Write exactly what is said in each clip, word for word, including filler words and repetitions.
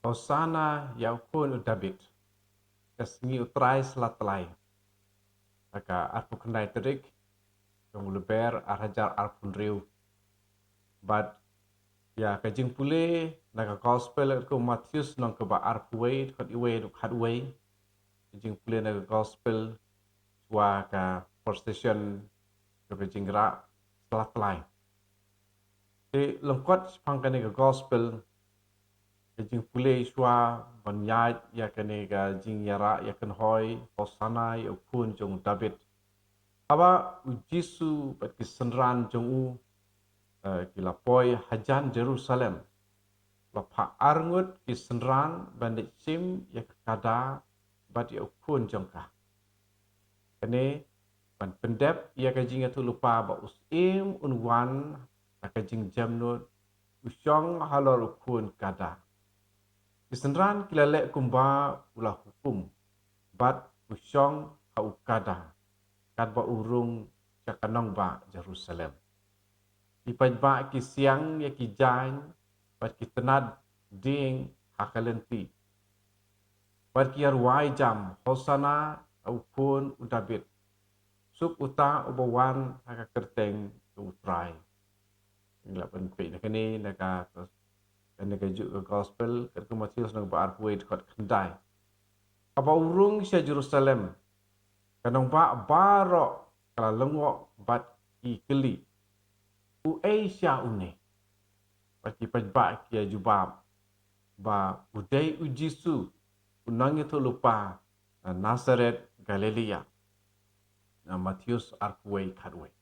Hosana ïa u khun u Dabid. Ka sngi u Trai sla tlai. Ka arphew khyndai tarik jong u Lber ar hajar arphew hynriew. Bad ïa ka jingpule na ka gospel kum Mathaios lynnong kaba arphew wei, dkhot wei haduh khatwei. Ka jingpule na ka gospel shuwa ka procession, shuwa ka jingrah sla tlai. Te lyngkot shaphang kane ka gospel, ka jingpule shuwa ban ïaid ïa kane ka jingïarah ïakynhoi, Hosana ïa u khun jong u Dabid. Haba u Jisu bad ki synran jong u, eh, ki la poi hajan Jerusalem, la phah arngut ki synran ban leit shim ïa ka kada bad ïa u khun jong ka. Kane ban pyndep ïa ka jingïathuhlypa ba u syiem un wan ha ka jingjemnud, u shong halor u khun kada. Ki synran ki la leh kumba u la hukum, bad u shong ha u kada, katba u rung sha ka nongbah Jerusalem. Ki paidbah ki siang ïa ki jaiñ bad ki tnat dieng ha ka lynti, bad ki ïa rwai jam, Hosana ha u khun u Dabid. Suk uta uba wan ha ka kyrteng jong u Trai. Ngi lah ban peit na kane, na ka, na kajuh ka gospel katkum u Mathaios lynnong ba arphew wei, dkhot khyndai. Haba u rung sha Jerusalem, ka nongbah baroh ka la lyngngoh bad ki kylli, "Uei sha une?" Bad ki paidbah ki ïa jubab ba u dei u Jisu, u nongïathuhlypa na Nasaret, Galilea. Na Mathaios arphew wei, khatwei.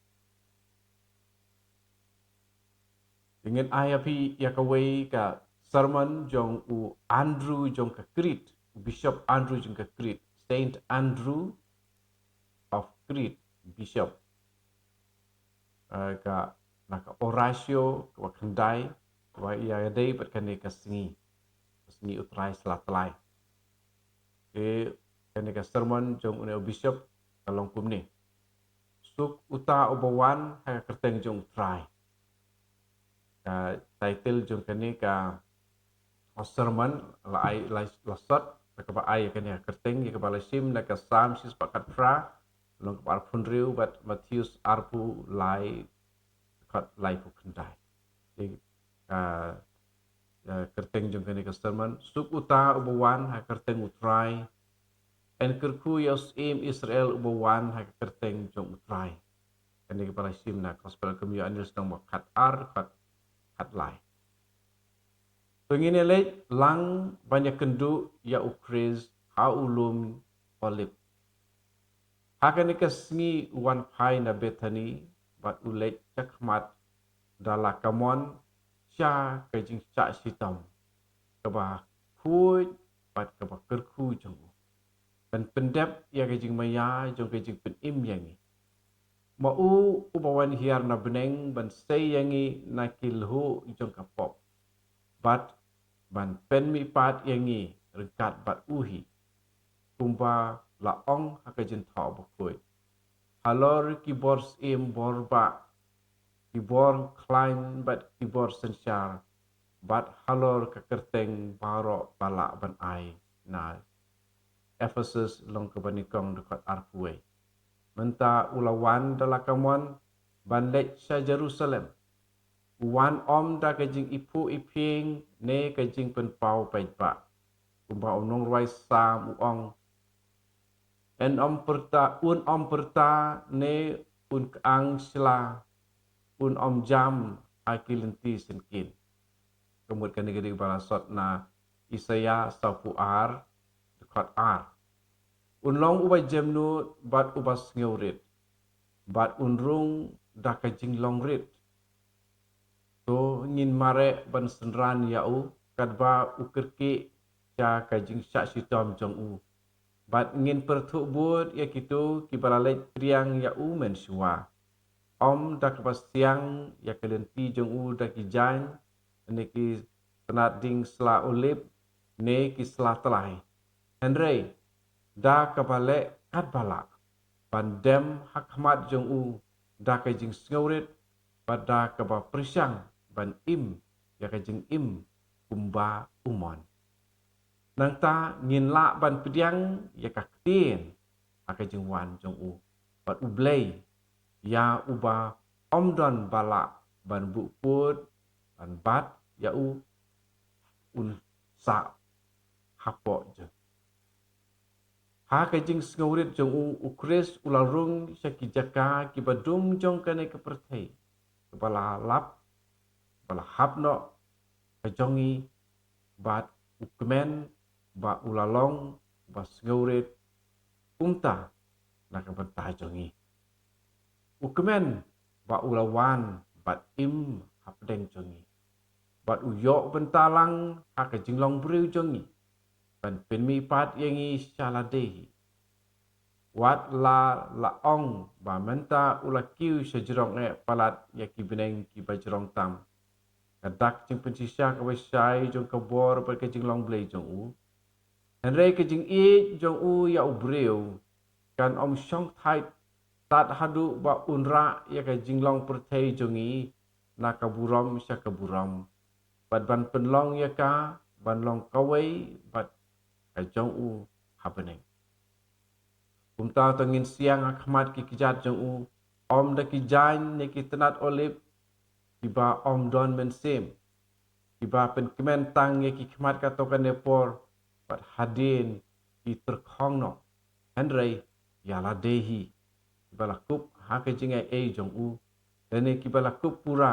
Te ngin ai ïa phi ïa kawei ka sermon jong u Andrew jong ka Crete, u Bishop Andrew jong ka Crete, Saint Andrew of Crete, Bishop. Eh, ka, na ka Oratio kaba khyndai, kaba ïadei bad kane ka sngi, ka sngi u Trai sla tlai. Te kane ka sermon jong une u Bishop ka long kumne: Suk uta uba wan ha ka kyrteng jong u Trai. Ka title jong kane ka, o, sermon la ai, la, la sot, kaba ai kane ka kyrteng, ïa kaba la shim na ka Salm shispah khatphra, lynnong kaba arphew hynriew, bad Mathaios arphew lai, dkhot laiphew khyndai. Te, ah, ah, kyrteng jong kane ka sermon: Suk uta uba wan ha ka kyrteng u Trai. Yn kyrkhu ïa u syiem Israel uba wan ha ka kyrteng jong u Trai. Kane kaba la shim na Gospel kum u Ïoannis lynnong ba khatar, dkhot khatlai. To ngin ïa leit lang ban ïakynduh ïa u Khrist ha u lum Olib. Ha kane ka sngi u wan phai na Bethani bad u leit shakhmat da la kamon sha ka jingshah shitom kaba khuid bad kaba kyrkhu jong u, ban pyndep ïa ka jingmaïa jong ka jingpynim ïa ngi. Ma u uba wan hiar na bneng ban sei ïa ngi na ki lhuh jong ka pop, bad ban pynmihpat ïa ngi ryngkat bad u hi, kumba la ong ha ka Jingthoh Bakhuid: Halor ki bor syiem bor bah, ki bor khlaiñ bad ki bor synshar, bad halor ka kyrteng baroh ba lah ban ai na Ephesus lynnong kaba nyngkong, dkhot arphew wei. Mynta u la wan da la kamon ban leit sha Jerusalem. U wan ym da ka jingiphuh iphieng ne ka jingpynpaw paidbah. Kumba u nongrwai Salm u ong: Un ym pyrta, un ym pyrta ne un kyang shla, un ym jam ha ki lynti syngkien. Ka mut kane ka dei kaba la sot na Isaïah sawphew ar, dkhot ar. Un long uba jemnud bad uba sngewrit, bad un rung da ka jinglong rit. To ngin mareh ban synran ïa u katba u kyrkieh sha ka jingshah shitom jong u. Bad ngin pyrthuh bud ïa kito kiba la leit triang ïa u mynshuwa. Ym da kaba siang ïa ka lynti jong u da ki jaiñ, ne ki tnat dieng sla olib, ne ki sla tlai. Hynrei da kaba leh katba lah, ban dem ha khmat jong u da ka jingsngewrit, bad da kaba pyrshang ban im ïa ka jingim kumba u mon. Nangta ngin lah ban pdiang ïa ka ktien ha ka jingwan jong u. Bad U Blei, ïa uba ym don ba lah ban buh pud, ban bat ïa u, un sah hapoh jong. Ha ka jingsngewrit jong u, U Khrist u la rung sha ki jaka kiba dum jong kane ka pyrthei, kaba la lap, ba la hap noh ka jong ngi, bad u kmen ba u la long ba sngewrit kumta na ka bynta jong ngi. U kmen ba u la wan bad im hapdeng jong ngi, bad u ïoh bynta lang ha ka jinglong briew jong ngi, ban pynmihpat ïa ngi sha lade hi. Wat la la ong ba mynta u la kiew sha jrong eh palat ïa ki bneng kiba jrong tam. Ka dak jingpynshisha kaba shai jong ka bor bad ka jinglong Blei jong u. Hynrei ka jingïeit jong u ïa u briew kan ym shong thait tad haduh ba un rah ïa ka jinglong pyrthei jong ngi na ka burom sha ka burom, bad ban pynlong ïa ka ban long kawei bad ka jong u ha bneng. Kumta to ngin siang ha khmat ki kjat jong u, ym da ki jaiñ ne ki tnat olib kiba ym don mynsiem, kiba pynkmen tang ïa ki khmat kato kane por, bad hadien ki tyrkhong noh, hynrei ïa lade hi, kiba la kup ha ka jingaiei jong u, lane kiba la kup pura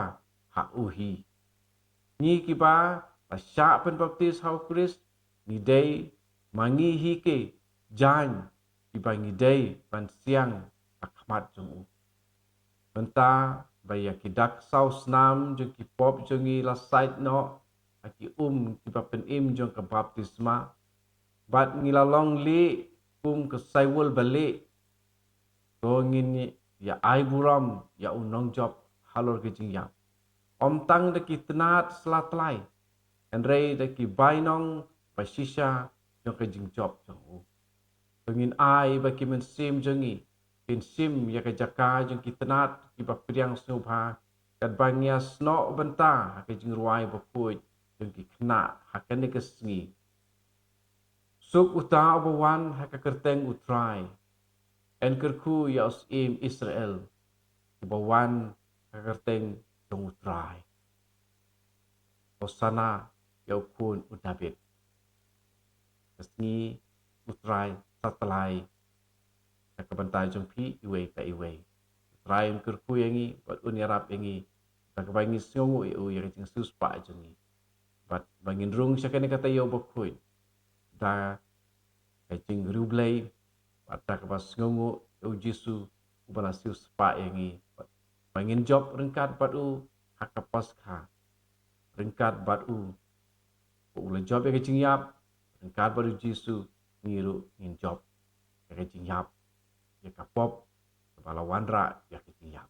ha u hi. Ngi kiba la shah pynbaptis ha U Khrist, ngi dei ma ngi hi ki jaiñ kiba ngi dei ban siang ha khmat jong u. Mynta ba ïa ki dak saw snam jong ki pop jong ngi la sait noh ha ki um kiba pynim jong ka baptisma, bad ngi la long lieh kum ka saiwul ba lieh, to ngin ïa ai burom ïa u nongjop halor ka jingïap, ym tang da ki tnat sla tlai, hynrei da ki bainong ba shisha jong ka jingjop jong u. To ngin ai ba ki mynsiem jong ngi kin shim ïa ka jaka jong ki tnat kiba pdiang sngewbha, katba ngi ïasnoh bynta ha ka jingrwai bakhuid jong ki khynnah ha kane ka sngi. Suk uta uba wan ha ka kyrteng U Trai. Yn kyrkhu ïa u syiem Israel uba wan ha ka kyrteng jong U Trai. Hosana ïa u khun u David. Ka sngi U Trai sa tlai na ka bynta jong phi iwei pa iwei. U Trai un kyrkhu ïa ngi bad un ïarap ïa ngi, da kaba ngin sngewnguh ïa u ïa ka jingsiewspah jong ngi, bad ba ngin rung sha kane ka taïew bakhuid da ka jingriewblei, bad da kaba sngewnguh ïa U Jisu uba la siewspah ïa ngi, bad ba ngin jop ryngkat bad u ha ka Paskha, ryngkat bad u. Ba u la jop ïa ka jingïap, ryngkat bad U Jisu ngi ruh ngin jop ïa ka jingïap, ïa ka pop kaba la wanrah ïa ka jingïap.